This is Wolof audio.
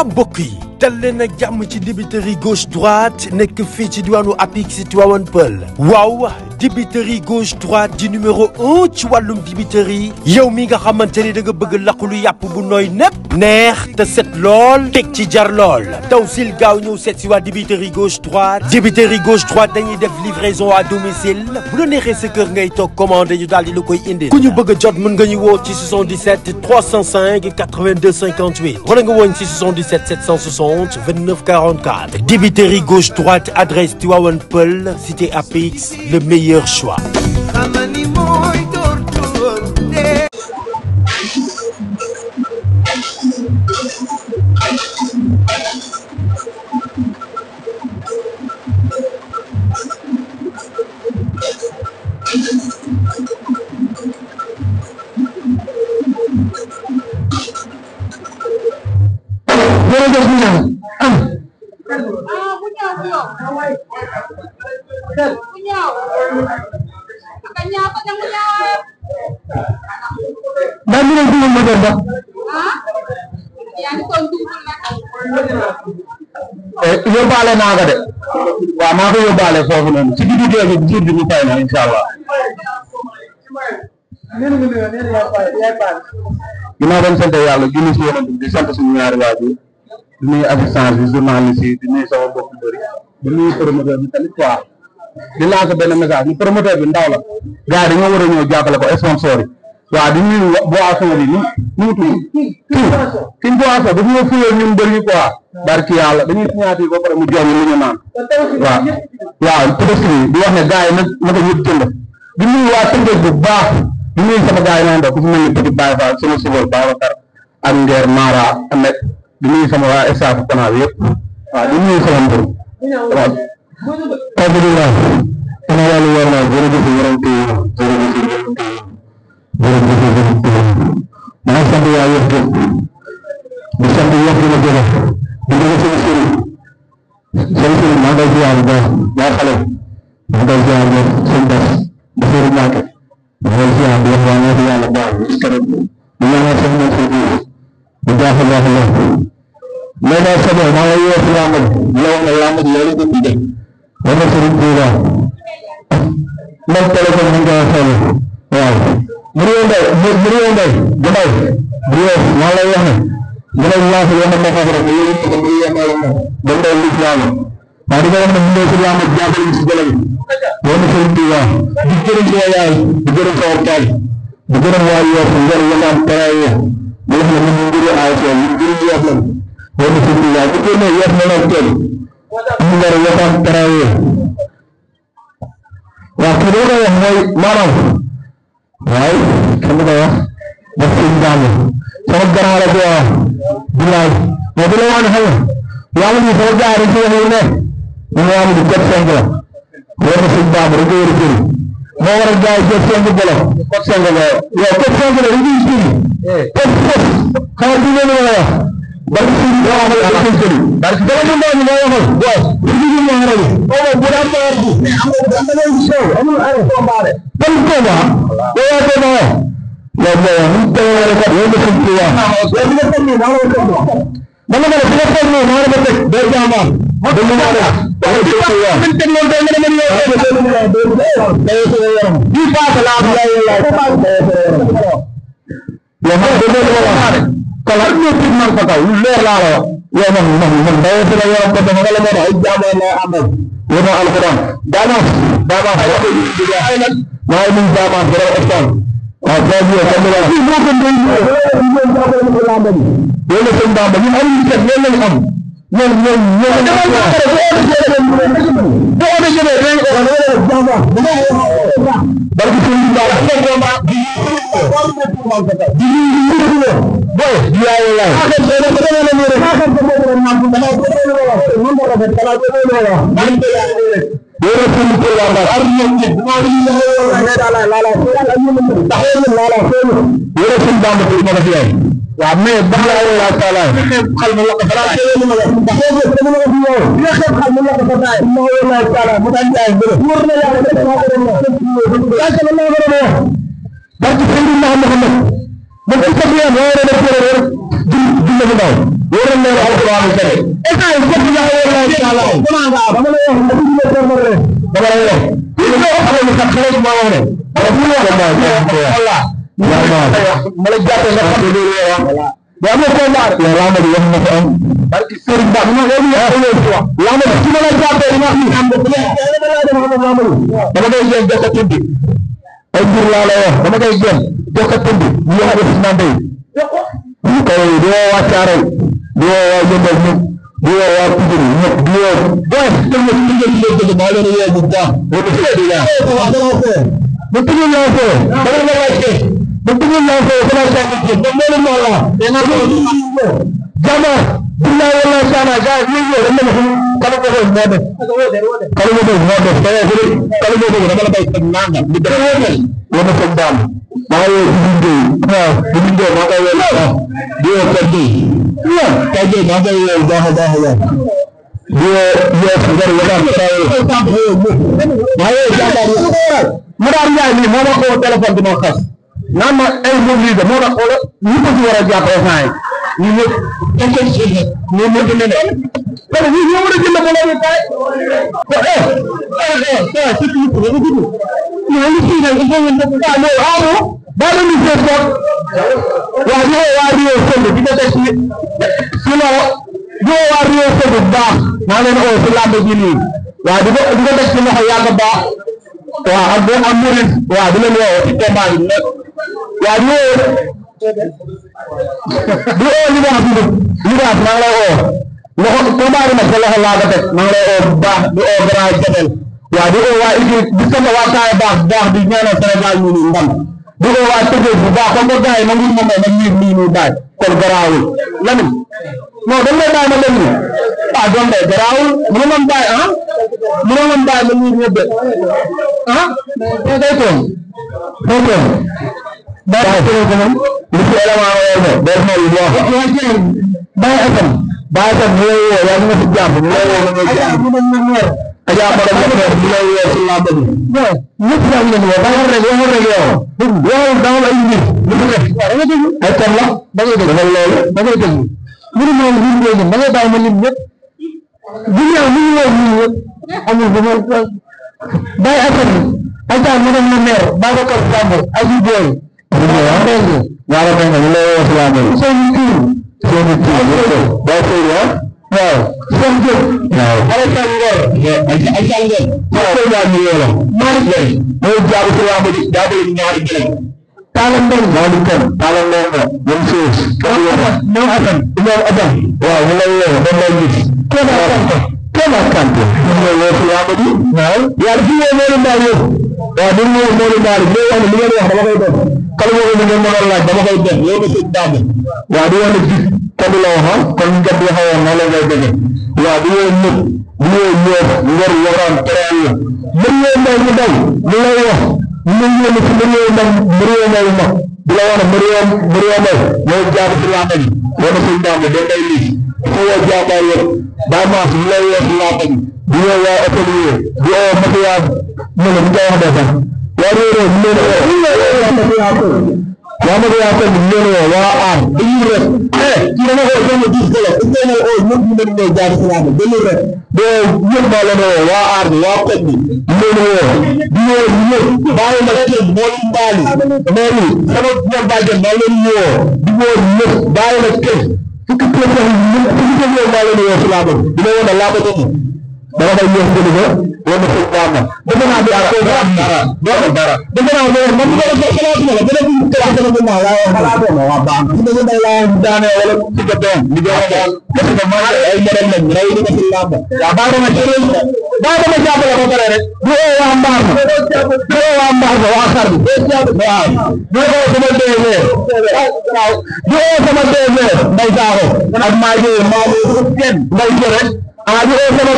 mbokk yi dal leen ak jàmm ci dibiteri gauche droite nekk fii ci diwaanu Apix Tivaouane Peulh waaw dibiteri gauche droite di numéro 1 ci wàllum dibiteri yow mi nga xamante ni da nga bëgg laqulu yàpp bu nooy nepp neex te set lool teg ci jar lool taw sil gaaw ñëw seet si waa dibiteri gauche droite dañuy def livraison à domicile bu la neexee sa kër ngay toog commandé ñu daal di la koy indil ku ñu bëgg a jot mën nga ñu woo ci 77 305 82 58 wala nga woon ci 77 760 29 44 dibiteri gauche droite adresse Tivaouane Peulh cité Apix le meilleur choix. yóbbaale naa ko de waaw maa ko yóbbaale foofu noonu ci digg bi jur bi ñu fay na incha allah. dinaa doon sant yàlla junni si yonent bi di sant suñu ñaari waajur di nuyu assistance bi journaliste yi di nuyu sama mbokk bëri di nuyu promoteur bi tamit quoi di lancer benn message ni promoteur bi ndaw la gars yi dañoo war a ñëw jàppale ko sponsor yi waaw di nuyu boisson bi nu mu tudd kiñ boisson dafa ñëw fuyoo ñun bëri quoi barki yàlla dañuy signature ba pare mu jox ñu lu ñu naan waaw peut-être di wax ne gars yi naka ñëpp jënd di nuyu waa Tëngéej bu baax di nuyu sama gars yi naan dox ku fi mel ni Petit Baye Fall sama sibol Babacar ak Nguer Mara Amet di nuyu sama waa staff Kona bi yëpp waaw di nuyu sama mbër waaw alhamdulilah ana yàlla war naa jërëjëf yorante maa ngi sant waa yëpp di sant yëpp di la jëlee di jóge seen sëriñ maa ngi koy ziar bu baax yaa xale maa ngi koy ziar bu seen bés ba sëriñ Mbacke maa ngi koy ziar bu wax waa ñoo fi yàlla baax gis keroog ñu ñaanal seen ñoom seen biir bu baax a baax la mais nag sa bopp maa ngi lay woo si làmb ji la wax ne làmb ji loolu ko tuddee war na sëriñ Touba ndax téléphone ñu koy xoolee waaw Mouride Mbaye Mbaye Mbaye maa lay wax ne dina ñaax yoon na xaar rek yéen ko bu yéen ay mo dem day li islam wa di ko wax ne mu ci lamb jappal ci jëlal won ci Touba di gërëm ci yaay di gërëm sa taal di gërëm waa yo ko ngir yamam taraye mu wax ne mu ngi ay ci ngir ñu wax lan won ci Touba bu ko ne wax na lan tel mu ngi yamam taraye wa ko do ko wax moy maram waaye xam nga wax daf ci ndam sama grand la ko bilaay mais bu la wax ne xam nga yàlla ni sama gars yi ci wax ne ñu am di jot 5 la war na suñ baam rek wër ci moo war a jaay jot 5 bolo ko 5 la yow ko 5 la ñu ci ko xaar bi ñu la wax bari ci wax la ci ci bari ci dama ñu ñu waxal boss ñu ñu wax rek o bu da ma bu am da ngay show amul ay combat dem ko ba yow ko ba yow ñu tawale ko yow ci ci wax yow ñu ko ni na la ko dama ne ci ko ni na la ko tek do jama do ñu na la ci ci wax ñu tek lool do nga ñu di fa la la yow kala ñu ci man fa taw lu leer la wax yow man day ci la yow ko dama la mo ay jama la amal wona alquran dama ay nak may ñu jama dara islam waaw boobu yow comme ni ma la wax moo ko doon lamb bi loolu sëñ Bamba ñun am ñu tek loolu lañu am ñoom dama ko xare bo o jëne rek jama barki sëñ Bamba boy yaay la yore suñu ko la ar ñu ci mo ñu la yore suñu Bamba ko ma fi yaay wa mais ba la taala xal ma la ko dara ñu ma ba ko dama la fi yow ñu xal xal ma la ko dara mo la taala mu tan jaay bu wor na yàlla def ko ko la barki sëñ Muhammad ba ko ko ya wara def ko dina ko daw wóor na alquran kare esa ko dina wóor na inshallah dama nga dama lay wax dama lay wax ñu ko xale sax xale ma wax ne dama bu wax Allah ma la jappé nga xam lu wax ba mo ko mar la ma di wax na ko am barki serigne ba ma ko ñu wax la ma ci ma la jappé li wax ni am dama day jël jëk tuddi ay bir la la wax dama day jël jëk tuddi ñu wax ci nandé ñu ko do wa ciaray do wa jëndal ñu do wa tuddi ñu do boy dañu ci jël ma leen yé bu baax bu ci di la bu ci la ko dama la wacce bu ci la ko dama sa ci do mo mo la dina ko jama billahi wallahi sana ga ñu ñu dama ko kala ko mo def kala mo def mo def kala mo def dama la bay ak nanga di def wona ko dal ma yo bindé ma ko wala di ko di ya kaje ma ko wala da dia segar wala ma yo jaba mu dar ñay ni mo ko téléphone dina xass nama ay mobilité mo ko ñu ko ci wara japp ay ñu ñu ñu ñu dina ne pero ñu ñu wara jël mo la tay ci ci ko ñu ñu ci na ko ñu ko ta lo awu ba la ñu ko wa ñu wa ri ko ci da ci sino do wa ri ko bu baax na leen o ci lamb ji ni wa di ko def ci loxo yàgg baax wa ak bo amurit wa di leen wo ci combat yi nek wa ñu du o li wax ma la o loxo combat yi nak loxo la ga tek ma la o bu baax du o grand jabel wa di o wa équipe di sama wa tay baax di ñaanal Sénégal ñu ndam di o wa tëgg bu baax ko gaay ma ngi mo ma ñi ñu bay kon garaawul lamin non dañ lay bay ma dem ni ah doon day garaawul mu ma bay mu ma bay ma ñu ñebe day ko ba ko ko mom li ci élément wala do mo lu wax bay akam bay akam mo yo ya nga ci jamm mo yo nga ci jamm aja ma da ko di lay yo ci la bëgg ñepp ya ñu wo ba war rek yo da la indi lu ko def ay tam la da ngay dégg loolu da ngay dégg mënu mo ñu ñu da ngay bay ma lim ñepp bu ñew ñu wo ñu amul bu mo bay akam aja ma da na mer ba ko ko sambu aji boy wala ko ñu lay wax la mo seen ba ko ya waaw seen jëf waaw ala tangor ay tangor ko ya ñu yola mari lay mo jaabu ci lamb di jaabu ñaari gëlé talam ben wali kan talam ben mo soos ko mo adam waaw ñu lay wax dañ lay gis ko la kan ñu lay wax lamb di waaw ya ci mo mo ndal yo waaw ñu mo ndal mo wax li ngeen wax dama koy def kala mo ngeen mo laaj dama koy def yow ci dam waaw di wone gis ko la wax kon ñu jëb xaw na la ngay dégg waaw di wone nit di wone ñeuf ngor waran teral ñu ñu ñu daw li lay wax ñu ñu ci ñu ndam réew may ma di la wax réew may mo jaar ci la tañ wona ci ndam de day li ko wa jaaba yo ba ma ci lay wax la tañ di wa atelier di o matiya ñu ñu wax da sax wa réew ñu wa ma ya ko ñu wa ar di rek ci dama ko jëne di ko ko ne o ñu ñu ñu jaar ci la de li rek do ñu ba la do wa ar wa ko di ñu ñu baay ma ci mo ñu baali melu sama ñu baaje ma leen ñu di wo ñu baay la ci fukki ko ñu ko ñu ma leen yo ci la do di wona la do dama bay ñew jëli ko wona ci dama dama na bi ak ko dara dama na mo man ko la xalaat na la dama ko la dama na la xalaat na wa ba ci dama day la daane wala ci ko don li do dal parce que ma ay ñeneen lañ ray di ci lamb ya ba dama ci ba dama jappale ko bare rek du o wa mbar wa xar bi waaw du o sama dewe du o sama dewe nday saaxo ak ma je ma ken nday jere du o sama